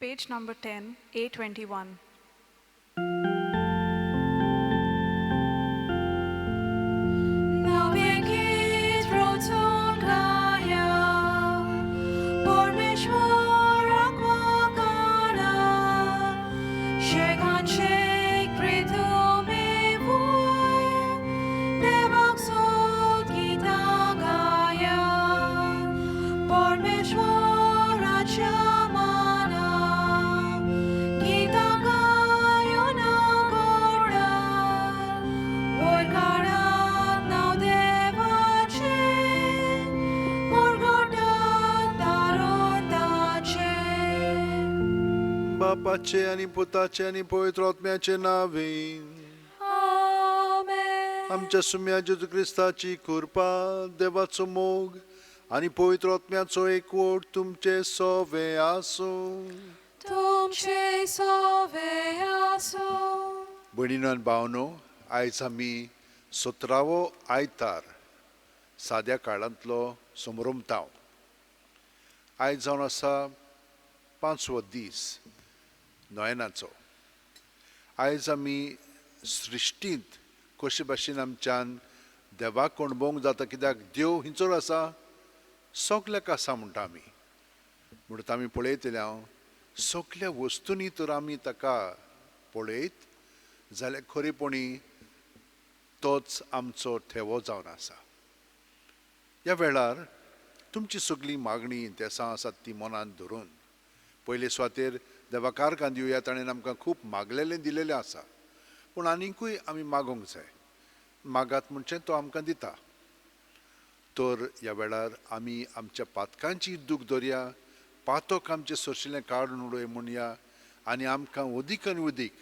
Page number 10, A21. बापाचे आनी पुताचे आनी पवित्र आत्म्याचे नावे. आमेन. आमच्या सुम्या जेजू क्रिस्ताची कृपा, देवाचो मोग आनी पवित्र आत्म्याचो एकवट तुमचे सोवे आसूं. तुमचे सोवे आसूं. भयणीनो आनी भावनो, आयज आमी 17वो आयतार साद्या काळांतलो समरमतांव. आयज जावन आसा 5वो दीस नयनाचो. आयज आमी सृश्टींत कशे भाशेन आमच्यान देवाक अणभवंक जाता, कित्याक देव हिंचोर आसा, सगल्याक आसा म्हणटा आमी. म्हणटा आमी पळयतले हांव सगल्या वस्तूंनी तर आमी ताका पळयत जाल्यार खरेपणी तोच आमचो ठेवो जावन आसा. ह्या वेळार तुमची सगळीं मागणी तेसां आसात ती मनांत धरून पयले सुवातेर देवाकारकान दिवया. ताणें आमकां खूब मागलेलें दिलेलें आसा, पूण आनीकूय आमी मागोंक जाय. मागात म्हणचें तो आमकां दिता. तर ह्या वेळार आमी आमच्या पातकांची दूख दवरया, पातक आमचें सोरशिल्लें काडून उडय म्हणया आनी आमकां अदीक आनी अदीक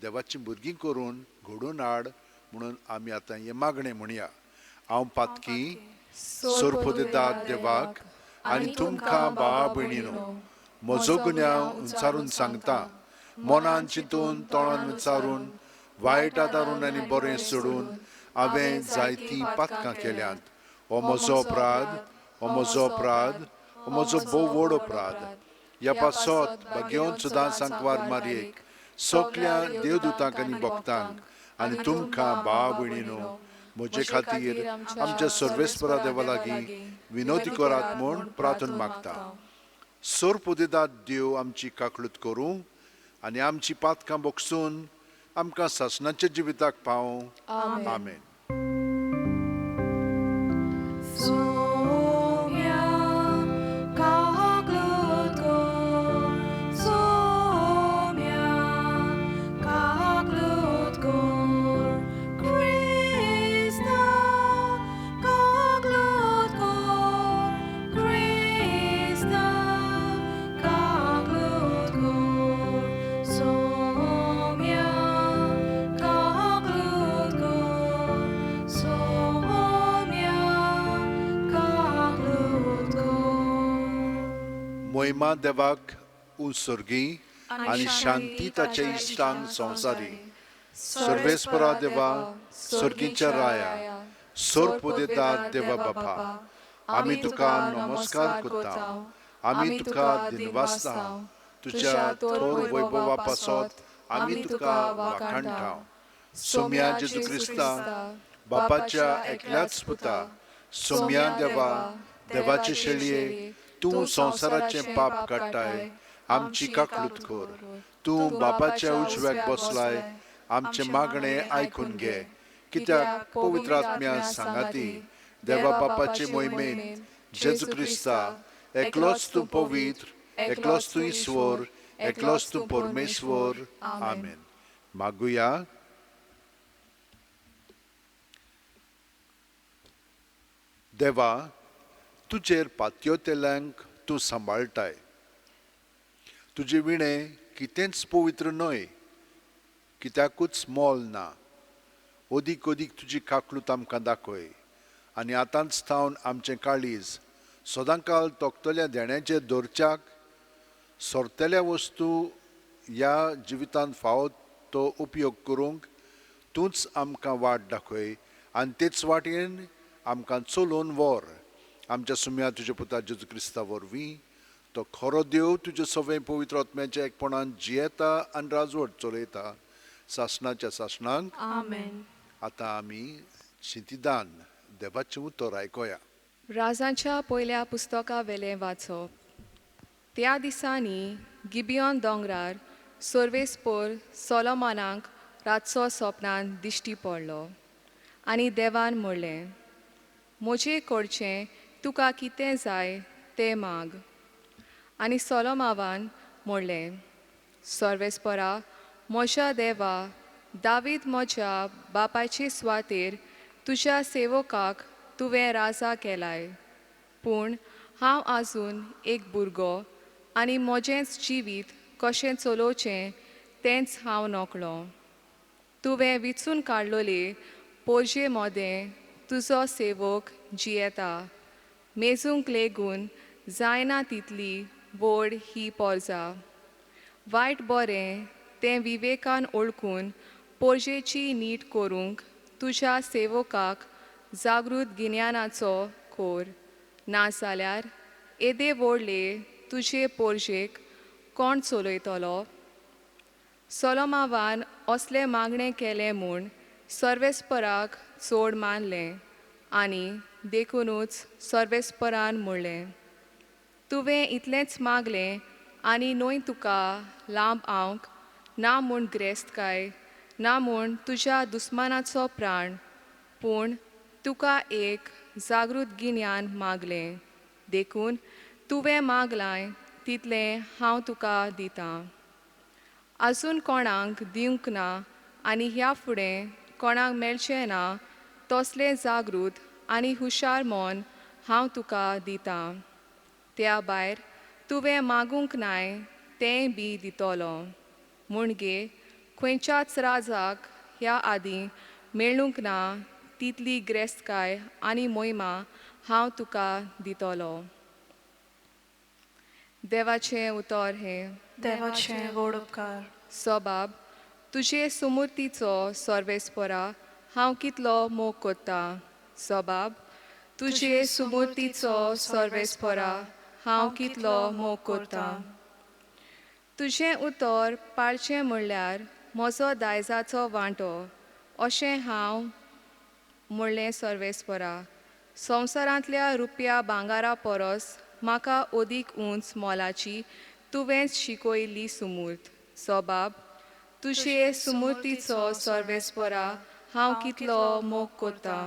देवाचीं भुरगीं करून घडोवन हाड म्हणून आमी आतां हें मागणें म्हणया. हांव पातकी सोरपोदेदाद देवाक आनी तुमकां भावा भयणीनो म्हजो गुन्यांव उंचारून सांगता. मनान चिंतून तोंडान विचारून वायट आदारून आनी बरें सोडून हांवें जायतीं पातकां केल्यांत. हो म्हजो अपराध, हो म्हजो अपराध, हो म्हजो भोव व्हड अपराध. ह्या पासत भाग्योन सुद्दां सांकवार मारयेक, सगल्या देवदूतांक आनी भक्तांक आनी तुमकां भाव भयणीनो म्हजे खातीर आमच्या सर्वेस्परा देवा लागीं विनोदी करात म्हूण प्रार्थना मागता. सोरपुदेदाद देव आमची काकळूत करूं आनी आमची पातकां बोगसून आमकां सासणाच्या जिविताक पावूं. आमेन. महिमा देवाक उत्सर्गी आनी शांती ताच्या इश्टांक संवसारी. सर्वेस्परा देवा, सर्गीच्या राया, सोरपुदेदा देवा बापा, आमी तुका नमस्कार करता, आमी तुका दिनवासता. तुज्या थोर वैभवा पासत आमी तुका वाखाणटा. सोम्या जेजू क्रिस्ता, बापाच्या एकल्याच पुता, सोम्या देवा, देवाचे शेळये, तूं संवसाराचें पाप काडटाय, आमची काकळूत कर. तूं बापाच्या उजव्याक बसलाय, आमचें मागणें आयकून घे. कित्याक पवित्र आत्म्या सांगाती देवा बापाचे मोहिमेंत जेजू क्रिस्ता एकलोच तूं पवित्र, एकलोच तूं ईश्वर, एकलोच तूं परमेश्वर. आमेन. मागुया. देवा, तुजेर पातयेतल्यांक तूं सांबाळटाय. तुजे विणें कितेंच पवित्र न्हय, कित्याकूच मोल ना. अदीक अदीक तुजी काकलूत आमकां दाखय आनी आतांच थावन आमचें काळीज सदांकाल तोखतल्या देण्याचेर दवरच्याक सोरतल्या वस्तू ह्या जिवितांत फावो तो उपयोग करूंक तूंच आमकां वाट दाखय आनी तेच वाटेन आमकां चलोवन व्हर. आमच्या सुम्या तुज्या पुता जेजू क्रिस्ता वरवीं तो खरो देव तुजे सवें पवित्र आत्म्याच्या एकपणान जियेता आनी राजवट चलयता सासणाच्या सासणांक. आमेन. आतां आमी शिंतिदान देवाचें उतर आयकोया. राजांच्या पयल्या पुस्तका वेलें वाचप. त्या दिसांनी गिबियन दोंगरार सर्वेस्पोर सोलोमनाक रातचो सपनान दिश्टी पडलो आनी देवान म्हणलें, म्हजे कडचें तुका कितें जाय तें माग. आनी सोलोमावान म्हणलें, सर्वेस्परा म्हज्या देवा, दावीद म्हज्या बापायचे सुवातेर तुज्या सेवकाक तुवें राजा केलाय, पूण हांव आजून एक भुरगो आनी म्हजेंच जिवीत कशें चलोवचें तेंच हांव नकळो. तुवें विचून काडलोले पोरजे मदें तुजो सेवक जियेता, मेजूंक लेगून जायना तितली व्हड ही पोरजा. वायट बरें तें विवेकान ओळखून पोरजेची नीट करूंक तुज्या सेवकाक जागृत गिन्यानाचो कोर, नाजाल्यार येदे व्हडले तुजे पोरजेक कोण चलयतलो? सोलोमावान असलें मागणें केलें म्हूण सर्वेस्पराक चड मानलें आनी देखुनूच सर्वेस्परान म्हणलें, तुवें इतलेंच मागलें आनी न्हय तुका लांब आवंक ना म्हूण ग्रेस्तकाय, ना म्हूण तुज्या दुस्मानाचो प्राण, पूण तुका एक जागृत गिन्यान मागलें, देखून तुवें मागलां तितलें हांव तुका दितां. आजून कोणाक दिवंक ना आनी ह्या फुडें कोणाक मेळचें ना तसलें जागृत आनी हुशार मन हांव तुका दितां. त्या भायर तुवें मागूंक नाय तेंय बी दितलो, म्हणगे खंयच्याच राजाक ह्या आदीं मेळूंक ना तितली ग्रेस्तकाय आनी मोहिमा हांव तुका दितलो. देवाचें उतर हें. देवाचें व्हड उपकार. सोबाब, तुजे सुमूर्तीचो सर्वेस्परा हांव कितलो मोग कोत्ता. सोबाब, तुजे सुमूर्तीचो सर्वेस्परा हांव कितलो मोग कोत्ता. तुजें उतर पाळचें म्हणल्यार म्हजो दायजाचो वांटो अशें हांव म्हणलें सर्वेस्परा. संवसारांतल्या रुपया भांगरा परस म्हाका अदीक उंच मोलाची तुवेंच शिकयल्ली सुमूर्त. सोबाब, तुजे सुमूर्तीचो सर्वेस्परा हांव कितलो मोग कोत्ता.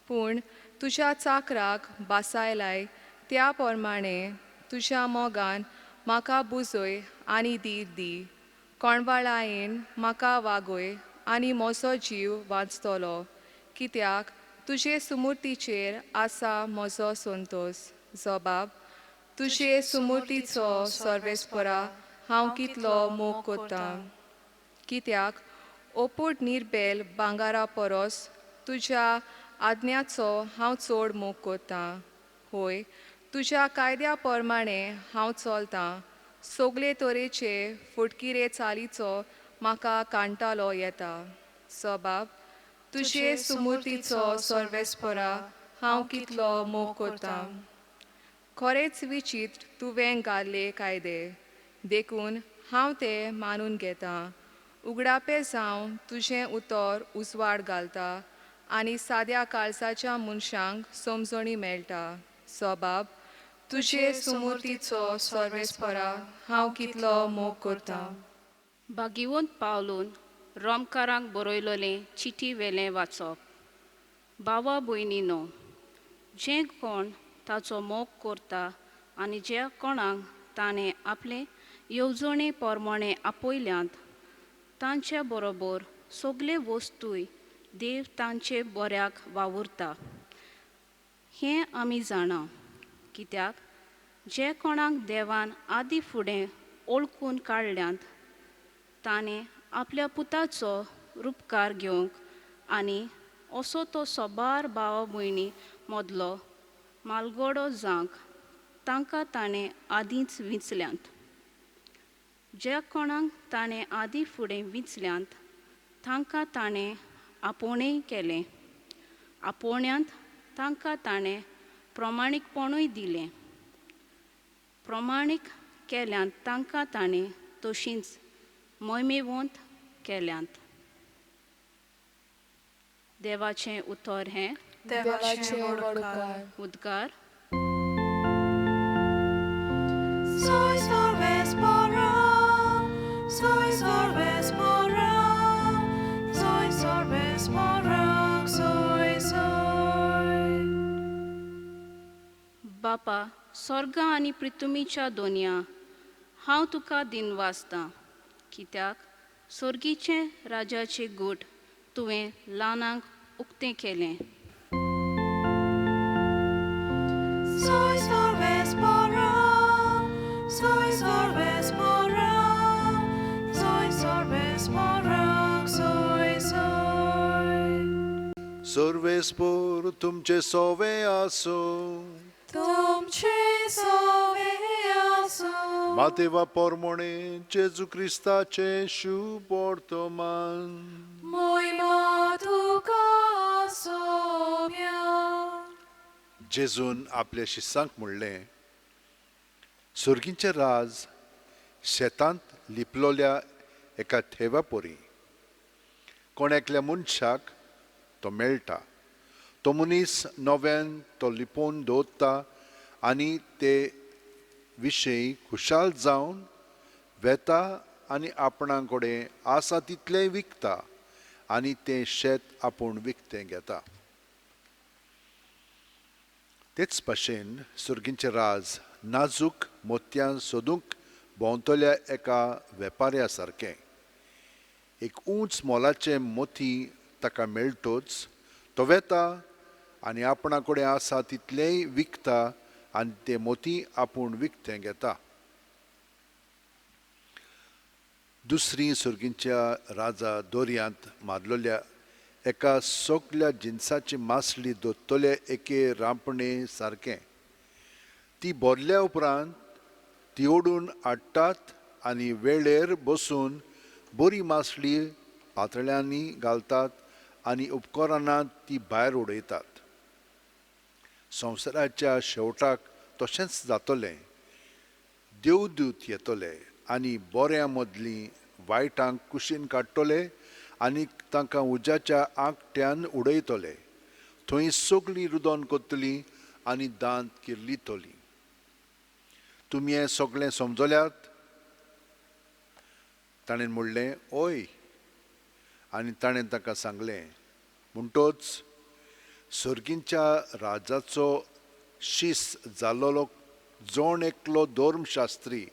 पूण तुज्या चाकराक बासायलाय त्या प्रमाणे तुज्या मोगान म्हाका बुजय आनी धीर दी. कोणवाळायेन म्हाका वागय आनी म्हजो जीव वांचतलो, कित्याक तुजे सुमूर्तीचेर आसा म्हजो संतोश. जबाब, तुजे सुमूर्तीचो सर्वेस्परा हांव कितलो मोग कोत्ता. कित्याक ओपूट निर्बेल भांगरा परस तुज्या आज्ञाचो हांव चड मोग कोत्ता. होय, तुज्या कायद्या प्रमाणे हांव चलतां. सगळे तरेचे फुटकिरे चालीचो म्हाका कांटालो येता. सबाब, तुजे सुमूर्तीचो सर्वेस्परा हांव कितलो मोग कोत्ता. खरेंच विचित्र तुवें घाल्ले कायदे, देखून हांव ते मानून घेतां. उगडापे जावं तुजें उतर उजवाड घालता आनी साद्या काळजाच्या मनशांक समजणी मेळटा. सबाब, तुजे सुमूर्तीचो सर्वेस्परा हांव कितलो मोग कोत्ता. भागिवंत पावलून रोमकारांक बरयलोलें चिटी वेलें वाचप. भावा भयणीनो, जें कोण ताचो मोग करता आनी ज्या कोणाक ताणें आपले येवजणे प्रमाणे आपयल्यांत तांच्या बरोबर सगळे वस्तूय देव तांचे बऱ्याक वावुरता हें आमी जाणा. कित्याक जे कोणाक देवान आदी फुडें ओळखून काडल्यांत ताणें आपल्या पुताचो रुपकार घेवंक आनी असो तो सोबार भाव भयणी मदलो मालगडो जावंक तांकां ताणें आदींच विंचल्यांत. ज्या कोणाक ताणें आदीं फुडें विंचल्यांत तांकां ताणें आपोवणेंय केलें, आपोवण्यांत तांकां ताणें प्रमाणीकपणूय दिलें. प्रमाणीक केल्यांत तांकां ताणें तशींच मोहिमेवंत केल्यांत. देवाचें उतर हें देवाचें व्हड उपकार. उद्गार. Soy sorvespora, soy sorvespora, soy sorvespora, soy soy. बापा स्वर्गा आनी पृथ्वीच्या दोनया हांव तुका दिनवासतां कित्याक स्वर्गीचें राजाचें गूट तुवें ल्हानांक उक्तें केलें. Soy sorvespora, soy sorvespora, soy sorvespora, soy soy. सर्वेस्पोर तुमचे सोवे आसूं. तुमचे सोवे आसूं. मातेवा पोरमोणे जेजू क्रिस्ताचें शुभ वर्तमान. मोहिमा तुका सोम्या. जेजून आपल्या शिसांक म्हणलें, सर्गीचें राज शेतांत लिपलोल्या एका थेव्या परी. कोण एकल्या मनशाक तो मेळटा, तो मनीस नव्यान तो लिपोवन दवरता आनी ते विशयी खुशाल जावन वेता आनी आपणा कडेन आसा तितलें विकता आनी तें शेत आपूण विकतें घेता. तेच भाशेन सर्गीचें राज नाजूक मोतयां सोदूंक भोंवतल्या एका वेपाऱ्या सारकें. एक उंच मोलाचें मोती ताका मेळटोच तो वेता आनी आपणा कडेन आसा तितलेंय विकता आनी तें मोती आपूण विकतें घेता. दुसरी सर्गीच्या राजा दोरयांत मारलेल्या एका सगल्या जिनसाची मासली दोत्तले एके रांपणे सारकें. ती भरल्या उपरांत ती ओडून हाडटात आनी वेळेर बसून बरी मासली पातळ्यांनी घालतात आनी उपकरणांत ती भायर उडयतात. संवसाराच्या शेवटाक तशेंच जातलें. देवदूत येतले आनी बऱ्यां मदलीं वायटांक कुशीन काडटले आनी तांकां उज्याच्या आंकट्यान उडयतले. थंय सगळीं रुदन करतलीं आनी दांत किर्लितलीं. तुमी हें सगळें समजल्यात? ताणें म्हणलें, ओय. आनी ताणें ताका सांगलें, म्हणटोच सर्गींच्या राजाचो शीस जालोलो जण एकलो धर्मशास्त्री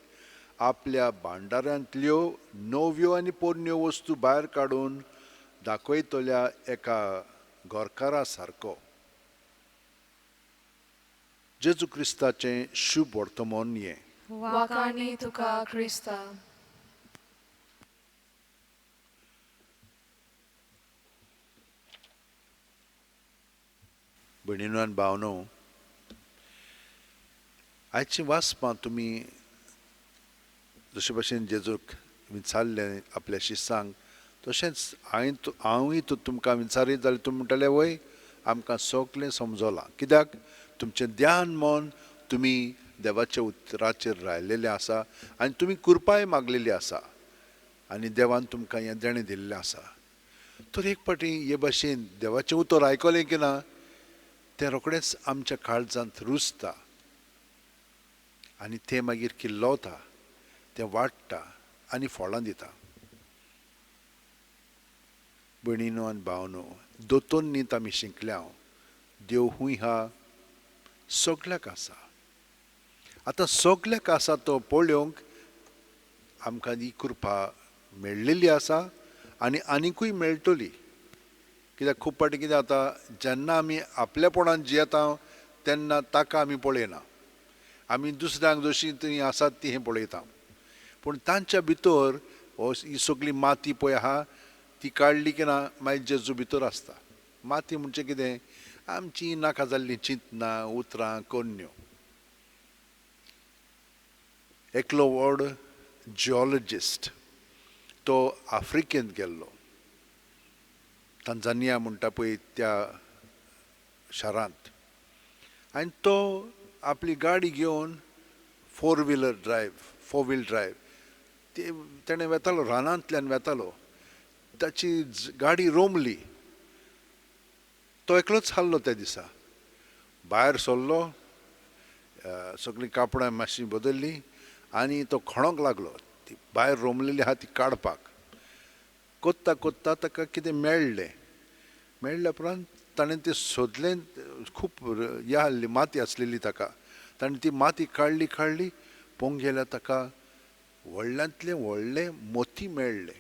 आपल्या भांडारांतल्यो नव्यो आनी पोरण्यो वस्तू भायर काडून दाखयतल्या एका घरकारा सारको. जेजू क्रिस्ताचें शुभ वर्तमान हें. वाखाणी तुका क्रिस्ता. भयणीनो आनी भावनो, आयचीं वाचपां तुमी जशे भाशेन जेजूक विचारलें आपल्या शिसांक, तशेंच हांवूय तुमकां विचारीत जाल्यार तुमी म्हणटले, वय आमकां सगळें समजलां. कित्याक तुमचें ध्यान मन तुमी देवाच्या उतराचेर रायलेलें आसा आनी तुमी कृपाय मागलेली आसा आनी देवान तुमकां हें देणें दिल्लें आसा. तर एक फावटी हे भाशेन देवाचें उतर आयकलें की ना, तें रोखडेंच आमच्या काळजांत रुजता आनी तें मागीर किल्लवता, तें वाडटा आनी फळां दिता. भयणीनो आनी भावनो, दोतोन्नीत आमी शिकल्या देव हूंय हा, सगल्याक आसा. आतां सगल्याक आसा तो पळोवंक आमकां ही कृपा मेळ्ळेली आसा आनी आनिकूय मेळटली. कित्याक खूब फावटी कितें जाता, जेन्ना आमी आपल्यापणान जियेता तेन्ना ताका आमी पळयना, आमी दुसऱ्यांक जशीं थंय आसात ती हें पळयता. पूण तांच्या भितर हो ही सगळी माती पळय आहा ती काडली की ना, मागीर जेजू भितर आसता. माती म्हणजे कितें, आमची नाका जाल्लीं चिंतनां, उतरां, कोन्न्यो. एकलो व्हड जियोलॉजिस्ट तो आफ्रिकेंत गेल्लो, तांजानिया म्हणटा पळय त्या शारांत. आनी तो आपली गाडी घेवन Four wheeler drive, four wheel drive, ते तेणें वेतालो, रानांतल्यान वेतालो. ताची गाडी रोमली. तो एकलोच हाल्लो त्या दिसा. भायर सरलो, सगळीं कापडां मातशीं बदल्लीं आनी तो खणोंक लागलो ती भायर रोमलेली आहा ती काडपाक. कोत्ता कोत्ता ताका कितें मेळ्ळें. मेळ्ळ्या उपरांत ताणें तें सोदलें. खूब या आहली माती आसलेली ताका. ताणें ती माती काडली काडली, पळोवंक गेल्यार ताका व्हडल्यांतलें व्हडलें मोती मेळ्ळें.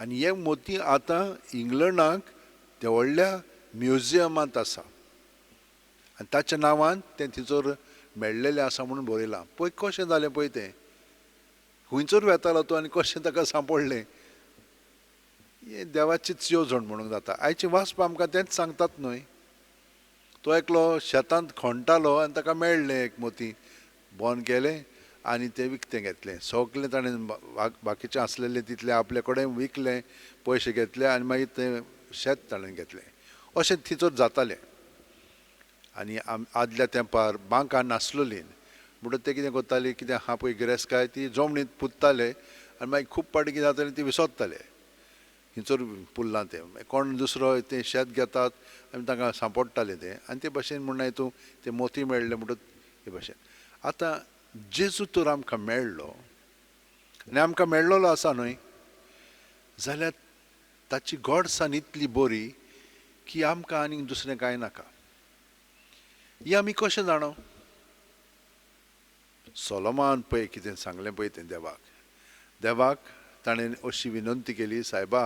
आनी हे मोती आतां इंग्लंडाक त्या व्हडल्या म्युजियमांत आसा आनी ताच्या नांवान तें थंयसर मेळ्ळेलें आसा म्हणून बरयलां. पळय कशें जालें पळय तें, खंयसर वेतालो तो आनी कशें ताका सांपडलें. हें देवाचीच येवजण म्हणूंक जाता. आयचें वाचप आमकां तेंच सांगतात न्हय. तो एकलो शेतांत खणटालो आनी ताका मेळ्ळें एक मोती, बंद केलें आनी तें विकतें घेतलें. सगळें ताणें बाकीचें आसलेलें तितलें आपले कडेन विकलें, पयशे घेतले आनी मागीर तें शेत ताणें घेतलें. अशें थंयसर जातालें. आनी आदल्या तेंपार बांकां नासलोलीं म्हणटच ते कितें करताले, कितें आहा पळय गिरेस्तकाय ती जमनींत पुरताले आनी मागीर खूब फावटी कितें जातालें ती विसरताले. थंयसर पुरलां तें, कोण दुसरो तें शेत घेतात आनी तांकां सांपडटालें तें. आनी ते भाशेन म्हणून तूं तें मोती मेळ्ळें म्हणटच हे भाशेन आतां जेजू तर आमकां मेळ्ळो आनी आमकां मेळ्ळोलो आसा न्हय, जाल्यार ताची गोडसाण इतली बरी की आमकां आनीक दुसरें कांय नाका. हें आमी कशें जाणो? सोलोमान पळय कितें सांगलें पळय तें देवाक. देवाक ताणें अशी विनंती केली, सायबा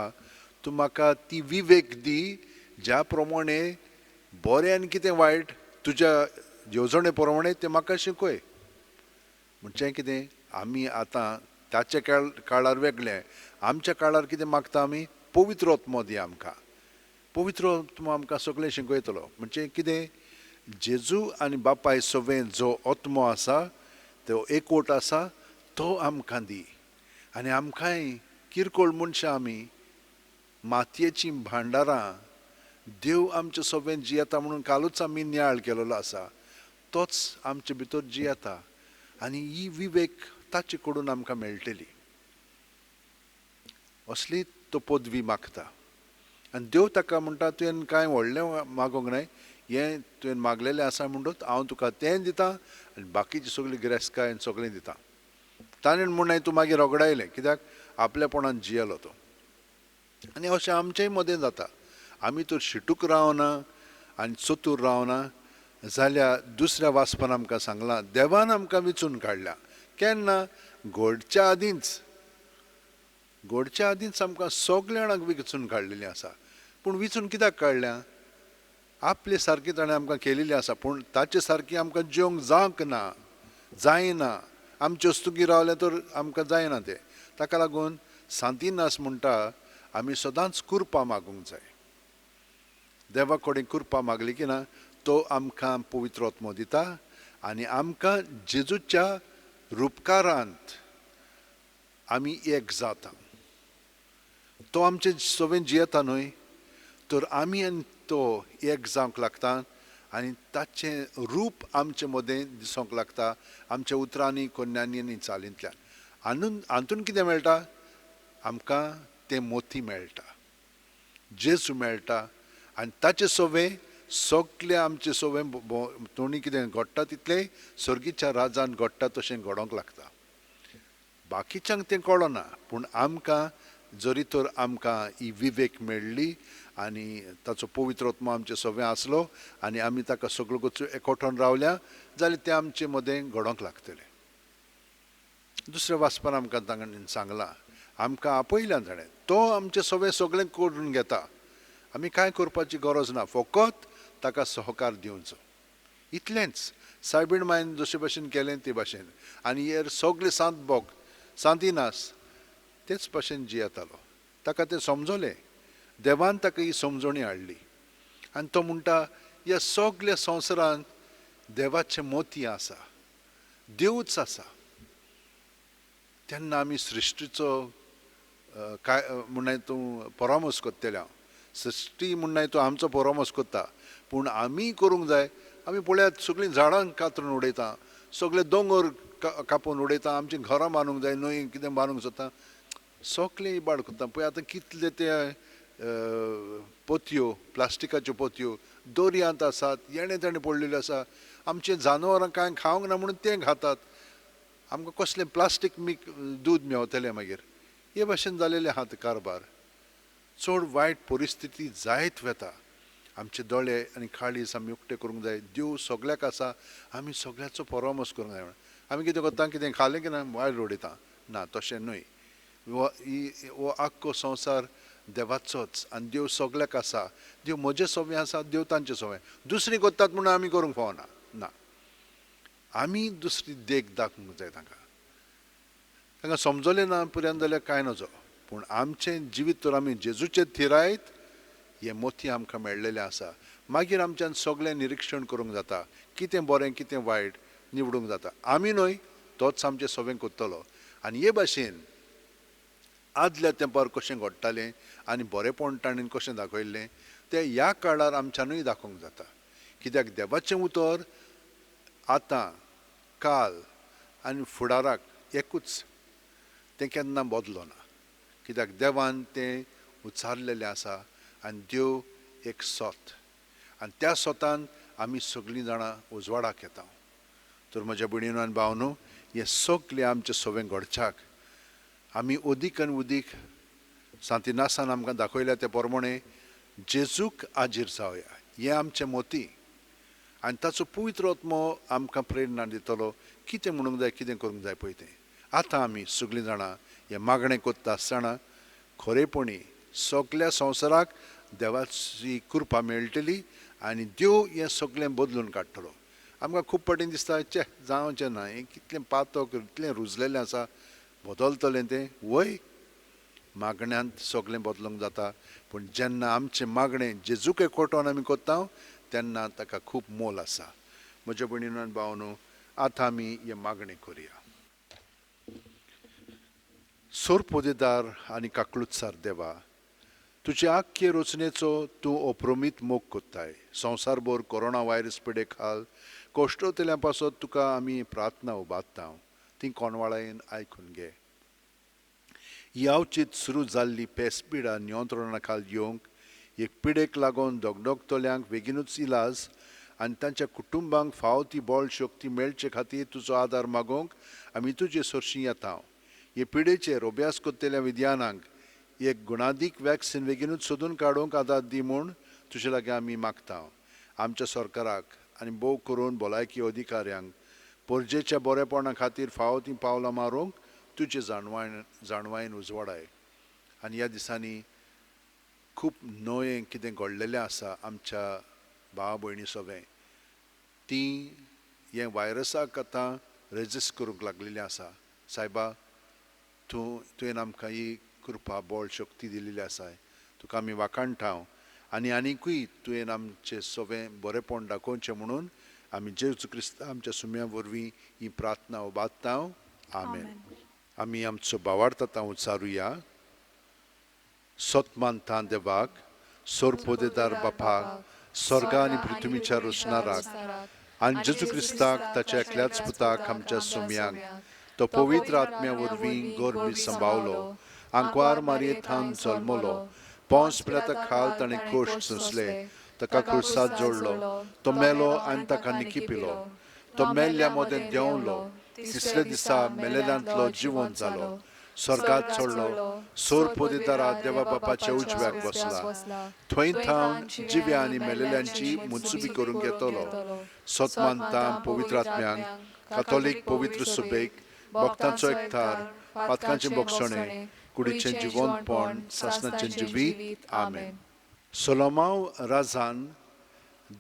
तूं म्हाका ती विवेक दी ज्या प्रमाणे बरें आनी कितें वायट तुज्या येवजणे प्रमाणे तें म्हाका शिकय. म्हणजे कितें, आमी आतां ताच्या काळार वेगळें, आमच्या काळार कितें मागता आमी, पवित्र आत्मो दी आमकां. पवित्र आत्मो आमकां सगळें शिकयतलो. म्हणजे कितें, जेजू आनी बापाय सवें जो आत्मो आसा तो एकवट आसा तो आमकां दी. आनी आमकांय किरकोळ मनशां आमी मातयेचीं भांडारां, देव आमचे सवें जियेता म्हणून कालूच आमी नियाळ केलेलो आसा, तोच आमचे भितर जियेता आनी ही विवेक ताचे कडून आमकां मेळटली. असली तो पदवी मागता आनी देव ताका म्हणटा, तुवें कांय व्हडलें मागोंक नाय, हें तुवें मागलेलें आसा म्हणटच हांव तुका तें दिता आनी बाकीची सगळी गिरेस्तकाय आनी सगळें दिता. ताणें म्हणलें तूं मागीर रगडायलें, कित्याक आपलेपणान जियेलो तो. आनी अशें आमचेय मदें जाता. आमी तर शिटूक रावना आनी चतूर रावना जाल्यार दुसऱ्या वाचपान आमकां सांगलां देवान आमकां विचून काडल्या. केन्ना? घडच्या आदींच. घडच्या आदींच आमकां सगल्या जाणांक विचून काडलेलीं आसा. पूण विचून कित्याक काडल्या? आपले सारकी ताणें आमकां केलेली आसा, पूण ताचे सारकी आमकां जिवंक जावंक ना, जायना. आमचे वस्तुकी रावलें तर आमकां जायना तें. ताका लागून सांतिनास म्हणटा आमी सदांच कुरपा मागूंक जाय. देवा कडेन कुरपा मागली की ना तो आमकां पवित्र आत्मो दिता आनी आमकां जेजूच्या रुपकारांत आमी एक जाता. तो आमचे सवें जियेता न्हय, तर आमी आनी तो एक जावंक लागता आनी ताचें रूप आमचे मदें दिसूंक लागता, आमच्या उतरांनी, कोन्यांनी आनी चालींतल्यान. हातून कितें मेळटा आमकां? तें मोती मेळटा, जेजू मेळटा आनी ताचे सवें सगळें आमचे सवें तोणी कितें घडटा तितलें सर्गीच्या राजान घडटा तशें घडोवंक लागता. बाकीच्यांक तें कळना, पूण आमकां जरी तर आमकां ही विवेक मेळ्ळी आनी ताचो पवित्र आत्मो आमचे सवें आसलो आनी आमी ताका सगळो गचू एकवटान रावल्या जाल्यार तें आमचे मदें घडोवंक लागतलें. दुसऱ्या वाचपान आमकां तांणी सांगलां, आमकां आपयल्यान ताणें, तो आमचें सवें सगळें करून घेता, आमी कांय करपाची गरज ना, फकत ताका सहकार दिवचो इतलेंच. सायबीण मायन जशे भाशेन केलें ते भाशेन आनी हेर सगळे सांत बोग सांतिनास तेच भाशेन जियेतालो. ताका तें समजलें, देवान ताका ही समजणी हाडली आनी तो म्हणटा ह्या सगल्या संवसारांत देवाचें मोती आसा, देवूच आसा. तेन्ना आमी सृश्टीचो काय म्हणनाय तूं परामर्श करतले हांव, सृश्टी म्हणनाय तूं आमचो परामर्श करता, पूण आमी करूंक जाय. आमी पळयात सगळीं झाडां कातरून उडयता, सगळे दोंगर कापून उडयता, आमचीं घरां बांदूंक जाय न्हय, कितें बांदूंक सोदता, सगळें इबाड करता. पळय आतां कितले ते पोतयो, प्लास्टिकाच्यो पोतयो दर्यांत आसात, येणें तेणें पडलेल्यो आसा. आमचीं जानवरां कांय खावंक ना म्हणून तें खातात. आमकां कसलें प्लास्टीक दूद मेवतलें मागीर. हे भाशेन जालेलें आहा कारबार. चड वायट परिस्थिती जायत वता. आमचे दोळे आनी काळीज आमी उक्ते करूंक जाय. देव सगळ्याक आसा, आमी सगळ्याचो परामर्श करूंक जाय. आमी कितें करता, कितें खालें की ना भायर उडयता, ना तशें न्हय. हो आख्खो संवसार देवाचोच आनी देव सगळ्याक आसा. देव म्हजे सोवें आसा, देव तांचे सोवें. दुसरी करतात म्हणून आमी करूंक फावना ना. आमी दुसरी देख दाखोवंक जाय तांकां. तांकां समजलें ना पर्यंत जाल्यार कांय नजो, पूण आमचें जिवीत तर आमी जेजूचें थिरायत हें मोती आमकां मेळ्ळेलें आसा. मागीर आमच्यान सगळें निरिक्षण करूंक जाता, कितें बरें कितें वायट निवडूंक जाता. आमी न्हय, तोच आमचें सगळें करतलो. आनी हे भाशेन आदल्या तेंपार कशें घडटालें आनी बरेपण ताणें कशें दाखयल्लें तें ह्या काळार आमच्यानूय दाखोवंक जाता. कित्याक देवाचें उतर आतां, काल आनी फुडाराक एकूच, तें केन्ना बदलो ना. कित्याक देवान तें उच्चारलेलें आसा आनी देव एक सोत, आनी त्या सोतान आमी सगळीं जाणां उजवाडाक येता. तर म्हज्या भयणीनो आनी भावनो, हें सगळें आमचें सगळें घडच्याक आमी अदीक आनी उदीक सांतिनासान आमकां दाखयल्या ते प्रमाणे जेजूक आजीर जावया, हें आमचें मोती. आनी ताचो पवित्र आत्मो आमकां प्रेरणा दितलो कितें म्हणूंक जाय, कितें करूंक जाय पळय तें. आतां आमी सगळीं जाणां हें मागणें करता आसतना खरेपणी सगल्या संवसाराक देवाची कृपा मेळटली आनी देव हें सगळें बदलून काडटलो. आमकां खूब फावटीं दिसता, चे जावचें ना, हें कितलें पातक इतलें रुजलेलें आसा, बदलतलें तें. वय, मागण्यांत सगळें बदलूंक जाता, पूण जेन्ना आमचें मागणें जेजूक एकवटोवन आमी करता तेन्ना ताका खूब मोल आसा. म्हज्या भयणीनो आनी भावनो, आतां आमी हें मागणें करुया. सोरपोदेदार आनी काकळुतसार देवा, तुजे आख्खे रचनेचो तूं अप्रमीत मोग कोत्ताय. संवसारभर कोरोना व्हायरस पिडे खाल कश्टोतल्या पासत तुका आमी प्रार्थना उबारता, ती कोणवाळायेन आयकून घे. ही अवचीत सुरू जाल्ली पेस पिडा नियंत्रणा खाल येवंक, एक पिडेक लागून दगदगतल्यांक बेगीनूच इलाज आनी तांच्या कुटुंबांक फावो ती बळ शक्ती मेळचे खातीर तुजो आदार मागोवंक आमी तुजे सरशीं येता. हे पिडेचेर अभ्यास करतल्या विद्यानांक एक गुणादीक वॅक्सिन बेगीनूच सोदून काडूंक आदार दी म्हूण तुजे लागीं आमी मागता. आमच्या सरकाराक आनी भोव करून भलायकी अधिकाऱ्यांक परजेच्या बरेपणा खातीर फावो तीं पावलां मारूंक तुजे जाणवायेन उजवाडाय. आनी ह्या दिसांनी खूब नवें कितें घडलेलें आसा आमच्या भावा भयणी सगळें, तीं हें व्हायरसाक आतां रेजिस्ट करूंक लागलेलीं आसा. सायबा, तुवें आमकां ही कृपा बळ शक्ती दिलेली आसा, तुका आमी वाखाणटा. आनी आनीकूय तुवें आमचें सगळें बरेपण दाखोवचें म्हणून आमी जेजू क्रिस्ता आमच्या सुम्या वरवीं ही प्रार्थना उबारता. आमेन. आमी आमचो भावार्थ आतां उच्चारुया. सत मानता देवाक, सोरपोदेदार बापाक, स्वर्गा आनी पृथ्वीच्या रचणाराक आनी जेजू क्रिस्ताक ताच्या एकल्याच पुताक आमच्या सुम्यांक, तो पवित्र आत्म्या वरवीं गोरवी सांबावलो, आंकवार मारये थावन जल्मलो, पोंस पिलाता खाल ताणें कोश्ट सोंसले, ताका क्रुसात जोडलो, तो मेलो आनी ताका निकिपिलो, तो मेल्ल्या मदें देंवलो, तिसरे दिसा मेलेल्यांतलो जिवंत जालो, स्वर्गात चडलो, सोरपोदेदारा देवा बापाच्या उजव्याक बसला, थंय थावन जिव्या आनी मेलेल्यांची मुन्सुबी करूंक येतलो. सत मानता पवित्र आत्म्यांक, कातोलीक पवित्र सुबेक, भक्तांचो एकठार, पातकांचें बक्षणें, कुडीचें जिवंतपण, सासणाचें जिवीत. आमेन. सोलोमाव राजान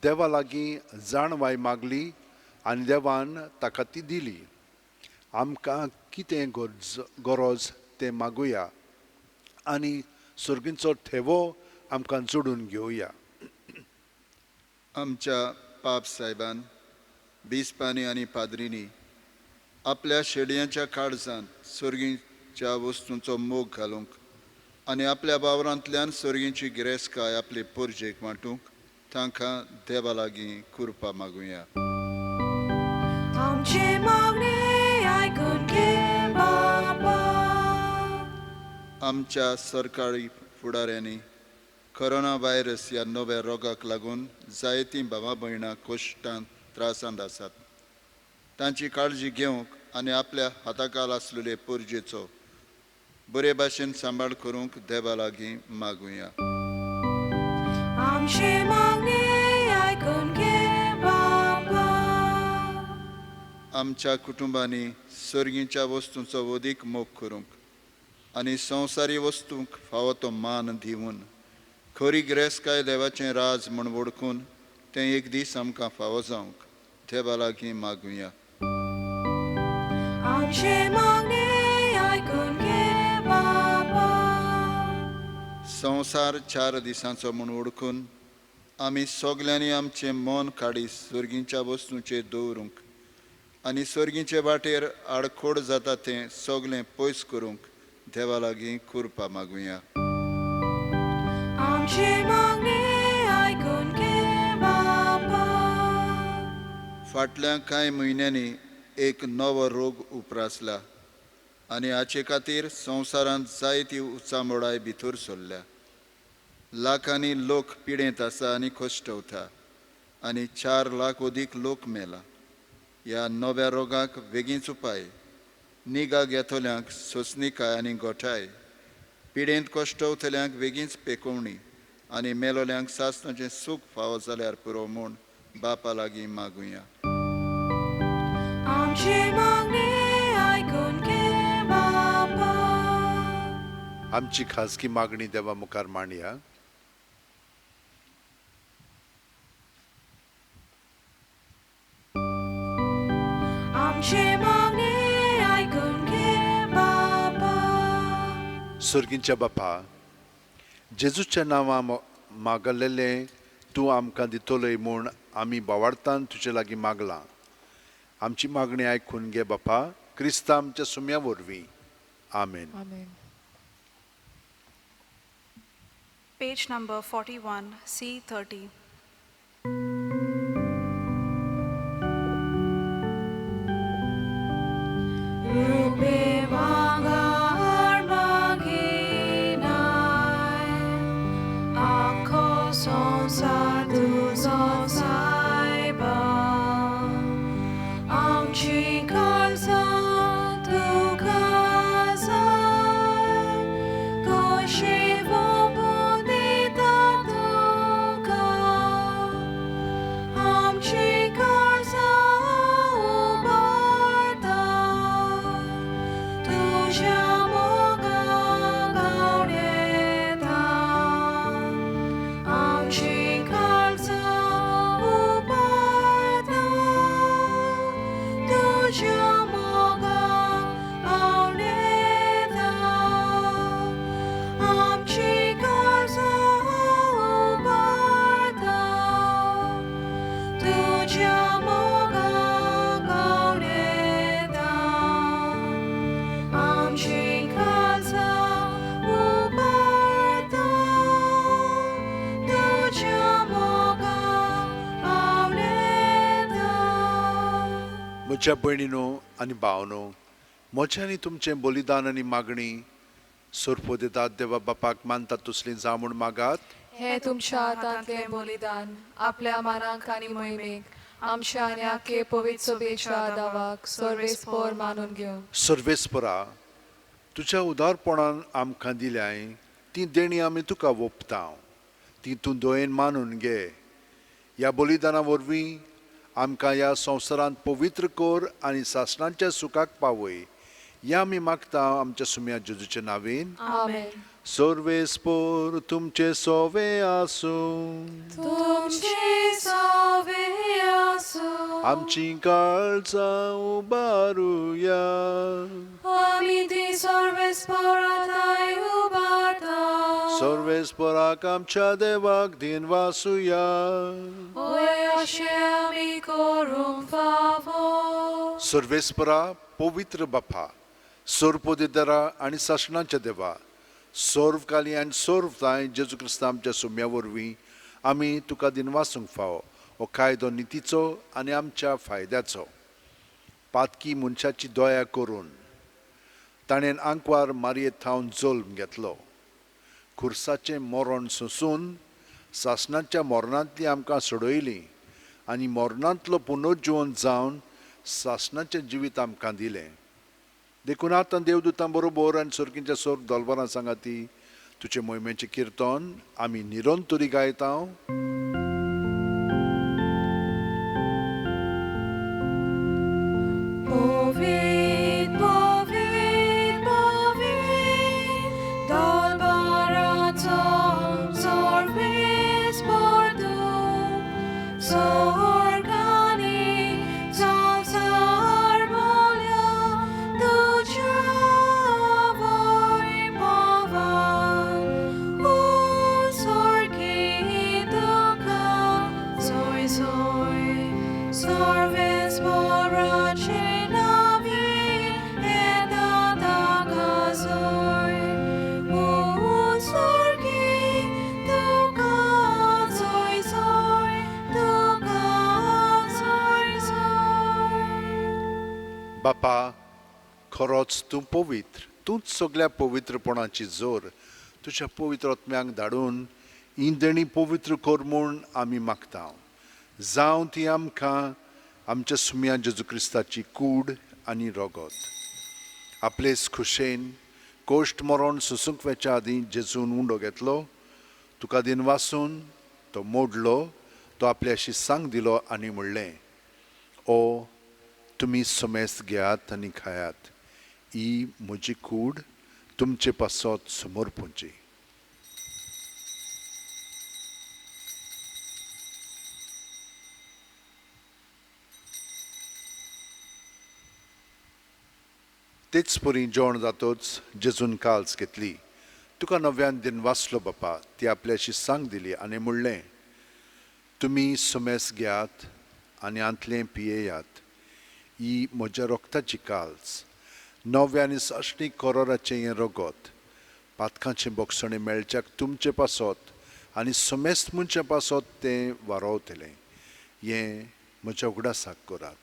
देवा लागीं जाणवाय मागली आनी देवान ताका ती दिली. आमकां कितें गरज तें मागुया आनी सर्गींचो ठेवो आमकां जोडून घेवया. आमच्या पाप साहेबान, बिस्पांनी आनी पाद्रींनी आपल्या शेडयांच्या काळजांत सर्गीच्या वस्तूंचो मोग घालूंक आनी आपल्या वावरांतल्यान सर्गीची गिरेस्तकाय आपले पोरजेक वांटूंक तांकां देवा लागीं कृपा मागुया. आमचे मागणे आयकून घे बापा. आमच्या सरकारी फुडाऱ्यांनी कोरोना व्हायरस ह्या नव्या रोगाक लागून जायतीं भावा भयणां कश्टांत त्रासांत आसात. तांची काळजी घेवंक आनी आपल्या हाताकाल आसलेले पोरजेचो बरे भाशेन सांबाळ करूंक देवा लागीं मागुया. आमचे मागणे आयकून घे बापा. आमच्या कुटुंबांनी सर्गीच्या वस्तूंचो वदीक मोग करूंक आनी संवसारी वस्तूंक फावो तो मान दिवन खरी गिरेस्तकाय देवाचें राज म्हूण वळखून तें एक दीस आमकां फावो जावंक देवा लागीं मागुया. आमचे मागणे आयकून घे बापा. संवसार 4 दिसांचो म्हूण वळखून आमी सगल्यांनी आमचें मन काडी सर्गीच्या वस्तूंचेर दवरूंक आनी सर्गीचे वाटेर आडखोड जाता तें सगलें पयस करूंक देवा लागीं कृपा मागुया. आमचे मागणे आयकून घे बापा. फाटल्या कांय म्हयन्यांनी एक नवो रोग उप्रासला आनी हाचे खातीर संवसारांत जायती उचांबळाय भितर सरल्या. लाखांनी लोक पिडेंत आसा आनी कश्टवता आनी 4 लाख अदीक लोक मेला. ह्या नव्या रोगाक बेगीनच उपाय, निगा घेतल्यांक सोंसणीकाय आनी गोठाय, पिडेंत कश्टवतल्यांक बेगीनच पेकोवणी आनी मेलोल्यांक सासणाचें सूख फावो जाल्यार पुरो म्हूण बापा लागीं मागुया. आमचे मागणे आयकून घे बापा. आमची खाजगी मागणी देवा मुखार मांडया. आमचे मागणे आयकून घे बापा. सर्गीच्या बापा, जेजूच्या नांवा मागलेलें तूं आमकां दितलोय म्हूण आमी बावार्थान तुजे लागीं मागलां. आमची मागणी आयकून घे बापा, क्रिस्ता आमच्या सुम्या वरवीं. आमेन. आमेन. Page number 41, C30. रूपे वांगार मागिनाय, आखो संवसार तुजो सायबा. आमची काळजां तुका जाय, कशी वोपून दिता तुका. आमची काळजां उबारता, तुज्या मोगाक आवडटा. आमची काळजां उबारता, तुज्या मोगाक आवडटा. आमची काळजां उबारता, तुज्या मोगाक आवडटा. आमची काळजां उबारता, तुज्या मोगाक आवडटा. म्हज्या भयणीनो आनी भावनो, म्हजें आनी तुमचें बलिदान आनी मागणी सोरपोदेतात देवा बापाक मानतात तसलीं जावं म्हूण मागात. हें तुमच्या हातांतलें बलिदान आपल्या मानाक आनी मोहिमेक आमच्या आनी आखे पवित्र सभेच्या दावाक सर्वेस्पोर मानून घेवं. सर्वेस्परा, तुज्या उदारपणान आमकां दिल्याय ती देणी आमी तुका वोपता, ती तूं दयेन मानून घे. ह्या बलिदाना वरवीं आमकां ह्या संवसारांत पवित्र कर आनी सासणाच्या सुखाक पावय. ह्या आमी मागता आमच्या सुम्या जेजूच्या नांवेन. आमेन. सर्वेस्पोर तुमचे सोवे आसूं. तुमचे सोवे आसूं. आमची काळजां उबारुया. आमी ती सर्वेस्पोरांत उबारता. सर्वेस्पोराक आमच्या देवाक दिनवासुया. होय अशें आमी करूंक फावो. सर्वेस्परा, पवित्र बापा, सोरपोदेदरा आनी सासणाच्या देवा, सोर्वकाली आनी सोर्वताय जेजू क्रिस्ता आमच्या सुम्या वरवीं आमी तुका दिनवासूंक फावो. हो कायदो नितीचो आनी आमच्या फायद्याचो. पातकी मनशाची दया करून ताणें आंकवार मारये थावन जल्म घेतलो. खुर्साचें मरण सोंसून सासणाच्या मरणांतली आमकां सोडयली आनी मरणांतलो पुनर्जिवन जावन सासणाचें जिवीत आमकां दिलें. देखून आतां देवदूतां बरोबर आनी सर्गीच्या सोर्ग दोलबरां सांगाती तुजे मोहिमेचें किर्तन आमी निरंतरी गायता. बापा, खरोच तूं पवित्र, तूंच सगळ्या पवित्रपणाची जोर. तुज्या पवित्र आत्म्यांक धाडून ही देणी पवित्र कर म्हूण आमी मागता. जावं ती आमकां आमच्या सुम्या जेजू क्रिस्ताची कूड आनी रगत. आपलेच खुशेन कोश्ट मरण सोसूंक वेच्या आदीं जेजून उंडो घेतलो, तुका दिन वासून तो मोडलो, तो आपल्याशी सांग दिलो आनी म्हणलें, ओ तुमी समेस्त घेयात आनी खायात, ही म्हजी कूड तुमचे पासत समर्पूंची. तेच परी जेवण जातच जेजून काल्स घेतली, तुका नव्यान दिन वाचलो बापा, ती आपल्याशी सांग दिली आनी म्हणलें, तुमी समेस्त घेयात आनी आंतलें पियेयात, ही म्हज्या रोगताची काल्स, नव्या आनी साश्टीक कोरोराचें हें रगत, पातकांचें बोगसणें मेळच्याक तुमचे पासत आनी समेस्त मनशां पासत तें वारोवतलें. हें म्हज्या उगडासाक करात.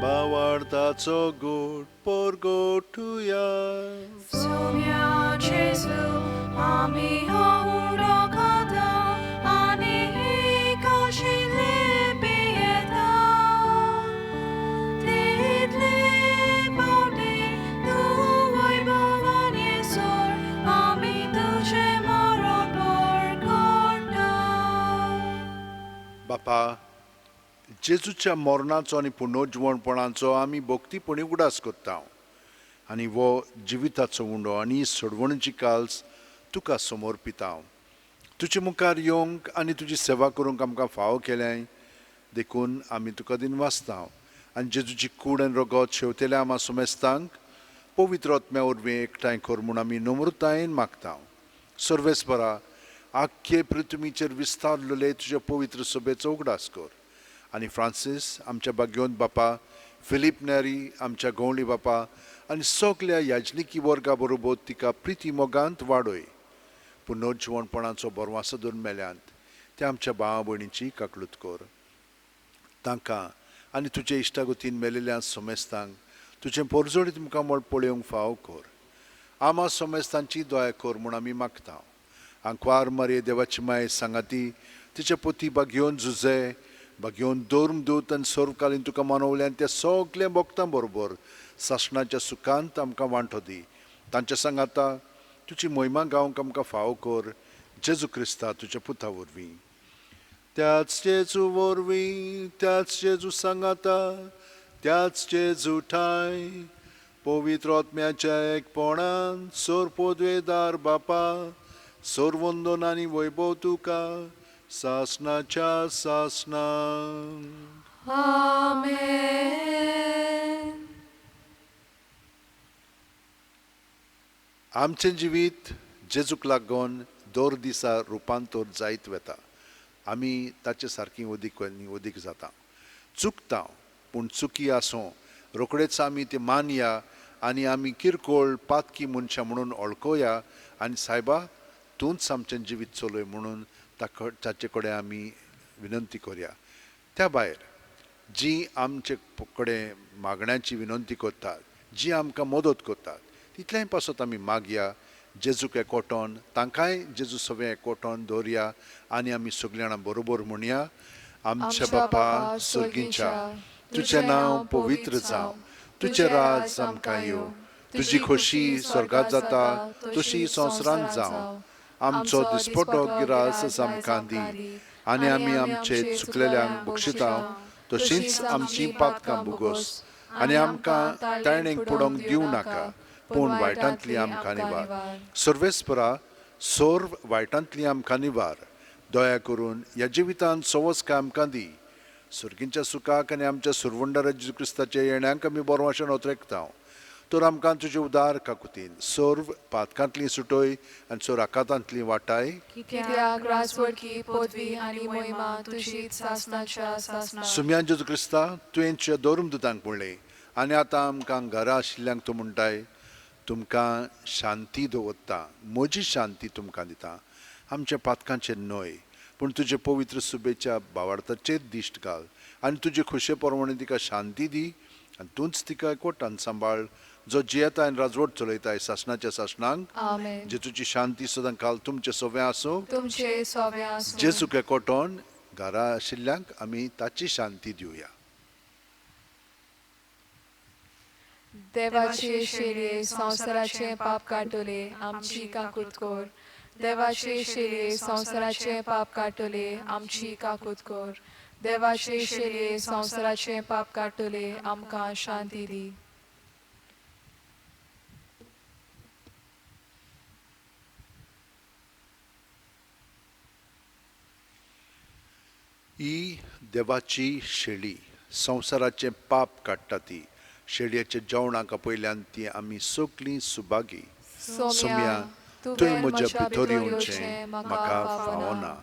बावार्थाचो गोड परगोटुया. सोम्या जेजू आमी हो उडो खाता आनी काशिल्ले पियेता. तितले पावटी तूं वैभवान येसर आमी तुजें मरण परगटा. बापा, जेजूच्या मरणाचो आनी पुनर्जिवणपणाचो आमी भक्तीपणी उगडास करता आनी हो जिविताचो उंडो आनी सोडवणीची काल्स तुका समर्पिता. तुजे मुखार येवंक आनी तुजी सेवा करूंक आमकां फावो केल्याय, देखून आमी तुका दिन वाचता आनी जेजूची कूड आनी रगत शेवतेल्या आमा समेस्तांक पवित्र आत्म्या वरवीं एकठांय कर म्हूण आमी नम्रतायेन मागता. सर्वेस्परा, आख्खे पृथ्वीचेर विस्तारलेले तुज्या पवित्र सभेचो उगडास कर आनी फ्रांसीस आमच्या भाग्यवंत बापा, फिलीप नेरी आमच्या गवळी बापा आनी सगल्या याजनिकी वर्गा बरोबर तिका प्रिती मोगांत वाडय. पुनर्जिवणपणाचो बरवासो धरून मेल्यांत त्या आमच्या भावा भयणीची काकलूत कर. तांकां आनी तुजे इश्टागतीन मेलेल्या समेस्तांक तुजें पोरजोडीत मुखामळ पळोवंक फावो कर. आमा समेस्तांची दया कर म्हूण आमी मागता. आंकवार मारये देवाची माये सांगाती तिच्या पोती बागयोवन झुजे बागयोवन धर्म दूत आनी सर्वकालीन तुका मानवल्यान त्या सगल्या भक्तां बरोबर सासणाच्या सुखांत आमकां वांटो दी. तांच्या सांगाता तुजी मोहिमा गावंक आमकां फावो कर. जेजू क्रिस्ता तुज्या पुता वरवीं. त्याच जेजू वरवीं, त्याच जेजू सांगाता, त्याच जेजू ठाय पवित्र आत्म्याच्या एकपणान सोर पोदवेदार बापा, सोरवंदन आनी वैभव तुका सासणाच्या सासणाक. आमेन. आमचें जिवीत जेजूक लागून दर दिसा रुपांतर जायत वता. आमी ताचे सारकी अदीक अदीक जाता. चुकता पूण चुकी आसूं रोखडेच आमी ती मानया आनी आमी किरकोळ पातकी मनशां म्हणून वळखोया आनी सायबा तूंच आमचें जिवीत चलय म्हणून ताका ताचे कडेन आमी विनंती करया. त्या भायर जी आमचे कडेन मागण्याची विनंती करतात, जी आमकां मदत करतात, तितलेंय पासत आमी मागया. जेजूक एकवटोन तांकांय जेजू सगळें एकवटोन दवरया आनी आमी सगळीं जाणां बरोबर म्हणया. आमच्या बापा सर्गीच्या, तुजें नांव पवित्र जावं, तुजें राज आमकां येवं, तुजी खोशी स्वर्गात जाता तशी संवसारांत जावं. आमचो दिसपटो गिरास आमकां दी आनी आमी आमचे चुकलेल्यांक बक्षिता तशींच आमची पातकां भोगोस आनी आमकां ताणेक पडोवंक दिवं नाका, पूण वायटांतली आमकां निवार. सर्वेस्परा सर्व वायटांतली आमकां निवार. दया करून ह्या जिवितांत सवस आमकां दी. सर्गींच्या सुखाक आनी आमच्या सुरवंडार जेजू क्रिस्ताच्या येण्याक आमी बरो आशेन ओतरेकता. तर आमकां तुजे उदार काकुतीन सर्व पातकांतली सुटय आनी सर्व आकातांतली वाटाय. कित्याक राजवडकी पदवी आनी महिमा तुजी सासणाच्या सासणाक. सुम्यान जेजू क्रिस्ता, तुवें तुज्या धर्मदूतांक म्हणलें आनी आतां आमकां घरा आशिल्ल्यांक तूं म्हणटाय, तुमकां शांती दवरता, म्हजी शांती तुमकां दिता. आमच्या पातकांचेर न्हय पूण तुजे पवित्र सुबेच्या भावार्थाचेर दिश्ट घाल आनी तुजे खोशे प्रमाणे तिका शांती दी आनी तूंच तिका एकवटान सांबाळ, जो जियेता आनी राजवट चलयताय सासणाच्या सासणांक. आमेन. जेजूची शांती सदां काल तुमचे सवें आसूं. तुमचे सवें आसूं. जेजूक एकवटोन घरा आशिल्ल्यांक आमी ताची शांती दिवया. देवाचे शेरये संवसाराचें पाप काडटले आमची काकूत कर. देवाचे शेरये संवसाराचें पाप काडटले आमची काकूत कर. देवाचे शेरये संवसाराचें पाप काडटले आमकां शांती दी. ही देवाची शेळी संवसाराचें पाप काडटा. ती शेळयेच्या जेवणाक आपयल्यान ती आमी सगळीं सुभागी. सोम्या, तुवें म्हज्या भितर येवचें म्हाका फावना,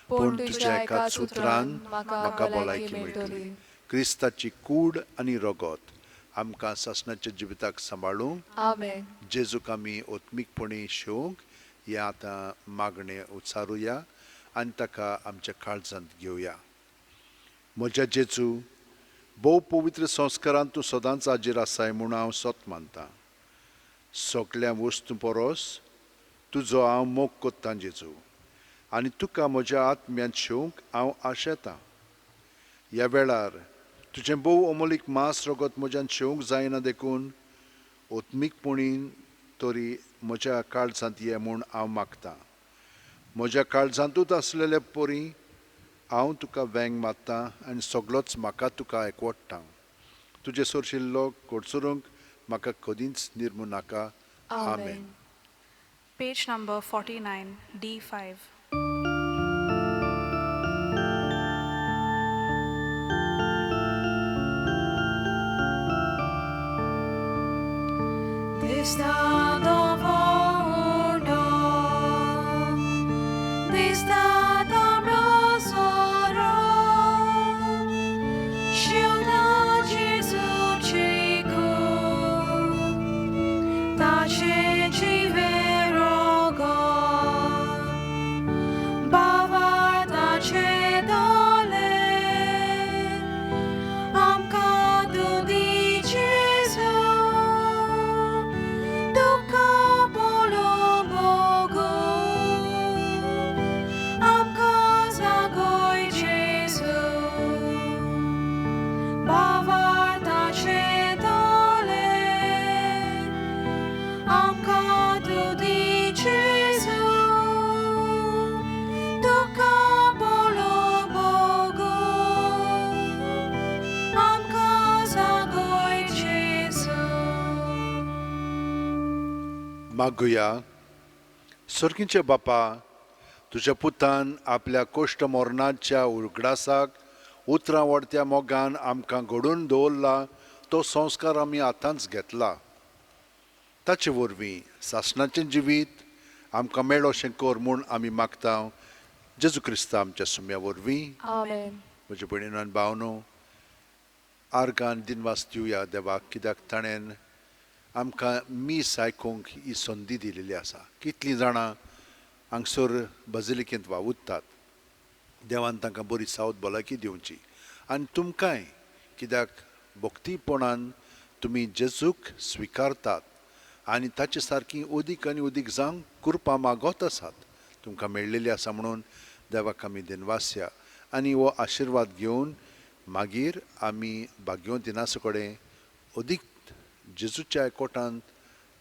पूण तुज्या एकाच उतरान म्हाका भलायकी मेळटली. क्रिस्ताची कूड आनी रगत आमकां सासणाच्या जिविताक सांबाळूंक. आमेन. जेजूक आमी आत्मीकपणी शेवंक हें आतां मागणें उच्चारुया आनी ताका आमच्या काळजांत घेवया. म्हज्या जेजू, भोव पवित्र संस्कारान तूं सदांच हाजीर आसाय म्हूण हांव सत मानतां. सगल्या वस्तू परस तुजो हांव मोग कोत्तां जेजू, आनी तुका म्हज्या आत्म्यांत शेवंक हांव आशेतां. ह्या वेळार तुजें भोव अमोलीक मांस रगत म्हज्यान शेवंक जायना, देखून आत्मीकपणी तरी म्हज्या काळजांत ये म्हूण हांव मागतां. म्हज्या काळजांतूच आसलेले परी हांव तुका वेंग मारता आनी सगलोच म्हाका तुका एकवडटा. तुजे सरशिल्लो कडसरूंक म्हाका कदींच निर्मू नाका. आमेन. Page number 49, D5. मागुया. सर्गींचे बापा, तुज्या पुतान आपल्या कोश्ट मरणाच्या उगडासाक उतरां वडत्या मोगान आमकां घडोवन दवरला तो संस्कार आमी आतांच घेतला. ताचे वरवीं सासणाचें जिवीत आमकां मेळोशें कर म्हूण आमी मागता. जेजू क्रिस्ता आमच्या सुम्या वरवीं. आमेन. म्हजे भयणीन आनी भावनो, आर्गान दिनवास दिवया देवाक, कित्याक ताणें आमकां मीस आयकूंक ही संदी दिलेली आसा. कितलीं जाणां हांगसर बाजिलिकेंत वावुरतात, देवान तांकां बरी सावत भलायकी दिवची आनी तुमकांय, कित्याक भक्तीपणान तुमी जेजूक स्विकारतात आनी ताचे सारकी अदीक आनी अदीक जावंक कृपा मागत आसात, तुमकां मेळ्ळेली आसा म्हणून देवाक आमी दिनवासया. आनी हो आशिर्वाद घेवन मागीर आमी भाग्यवंत इनासा कडेन अदीक जेजूच्या एकवटान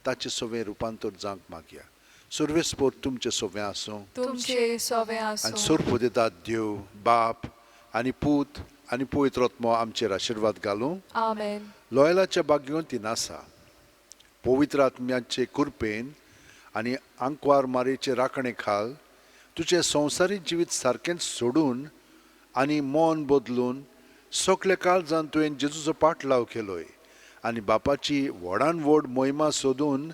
ताचें सवें रुपांतर जावंक मागया. सर्वेस्पोर तुमचें सवें आसूं, तुमचे सोवे आनी आसूं. सोर्प दितात देव बाप आनी पूत आनी पवित्र आत्मो आमचेर आशिर्वाद घालूं. आमेन. लॉयलाच्या भाग्यवंत इनासा पवित्र आत्म्याचे कृपेन आनी आंकवार मारयेचे राखणे खाल तुजें संवसारीक जिवीत सारकेंच सोडून आनी मन बदलून सगळे काळजान तुवें जेजूचो पाटलाव केलोय आनी बापाची व्हडान व्हड मोहिमा सोदून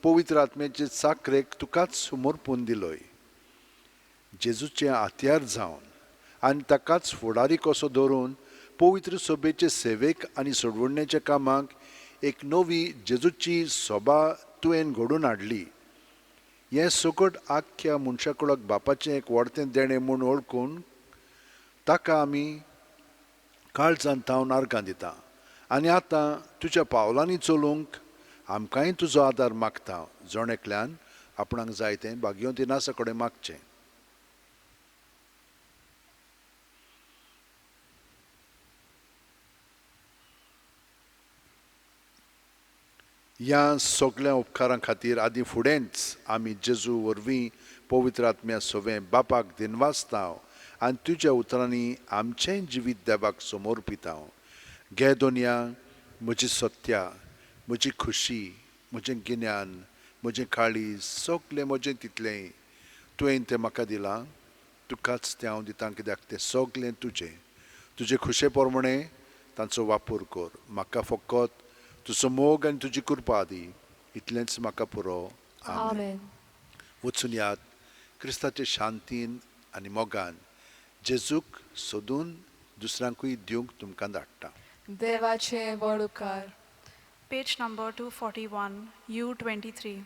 पवित्र आत्म्याचे चाकरेक तुकाच समर्पून दिलोय. जेजूचें हत्यार जावन आनी ताकाच फुडारी कसो धरून पवित्र सभेचे सेवेक आनी सोडवण्याच्या कामाक एक नवी जेजूची सभा तुवें घडोवन हाडली. हें सगट आख्ख्या मनशाकुळाक बापाचें एक व्हडतें देणें म्हूण वळखून ताका आमी काळजान थावन आर्गां दिता आनी आतां तुज्या पावलांनी चलूंक आमकांय तुजो आदार मागता. जण एकल्यान आपणाक जाय तें भाग्यवंत इनासा कडेन मागचें. ह्या सगळ्या उपकारां खातीर आदीं फुडेंच आमी जेजू वरवीं पवित्र आत्म्या सवें बापाक दिनवासता आनी तुज्या उतरांनी आमचें जिवीत देवाक समर्पिता. घे दोनया म्हजी सत्या, म्हजी खुशी, म्हजें गिन्यान, म्हजें काळीज, सगलें म्हजें तितलें तुवें तें म्हाका दिलां, तुकाच तें हांव दितां, कित्याक तें सगलें तुजें. तुजे खुशे प्रमाणें तांचो वापर कर. म्हाका फकत तुजो मोग आनी तुजी कृपा दी, इतलेंच म्हाका पुरो. आमेन. आमेन. वचून यात क्रिस्ताचे शांतीन आनी मोगान जेजूक सोदून दुसऱ्यांकूय दिवंक तुमकां धाडटा. देवाचे व्हड उपकार. Page number 241, U23.